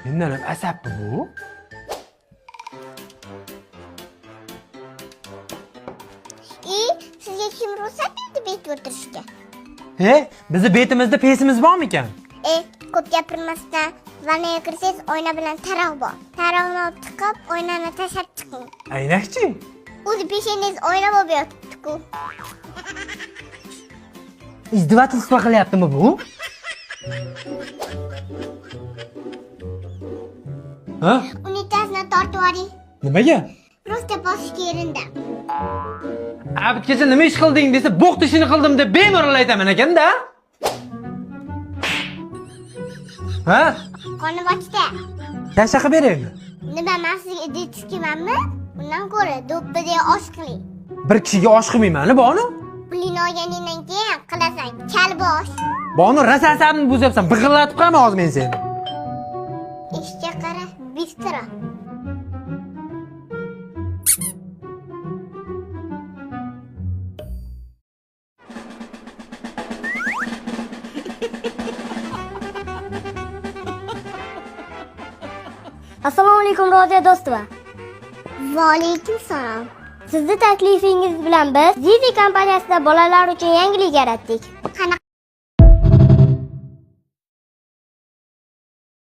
Mendan ham asabmi bu? I, sizga kim ruxsat berdi betga o'tirishga? E, bizni betimizda pesimiz bormikan? E, ko'p gapirmasdan vannaga kirsangiz oyna bilan taroq bor. Taroqni olib chiqib, oynani tashlab chiqing. Aynakchi? O'zi peshanangiz oyna bo'lib yotibdi-ku. Издевательство qilyaptimi bu? Ha? Unitazni tortib yuboring. Nimaga? Просто bosishga erindim. Abidgacha nima ish qilding desa, bo'q tishini qildim deb bemalol aytaman ekanda. Ha? Qornim ochdi. Tasha qilib beraymi? Nima, men sizga detskimanmi? Undan ko'ra do'ppidek osh qiling. Bir kishiga osh qilmayman, Bonu. Pulini olganingdan keyin qilasan kalbosh. Bonu, rosa asabimni buzyapsan. Big'illatib qo'yaman hozir men seni. Ishga qara, bistro. Assalomu alaykum, Roziya Do'stova. Va alaykum salom. Sizni taklifingiz bilan biz Zizi kompaniyasida bolalar uchun yangilik yaratdik. Qanaqa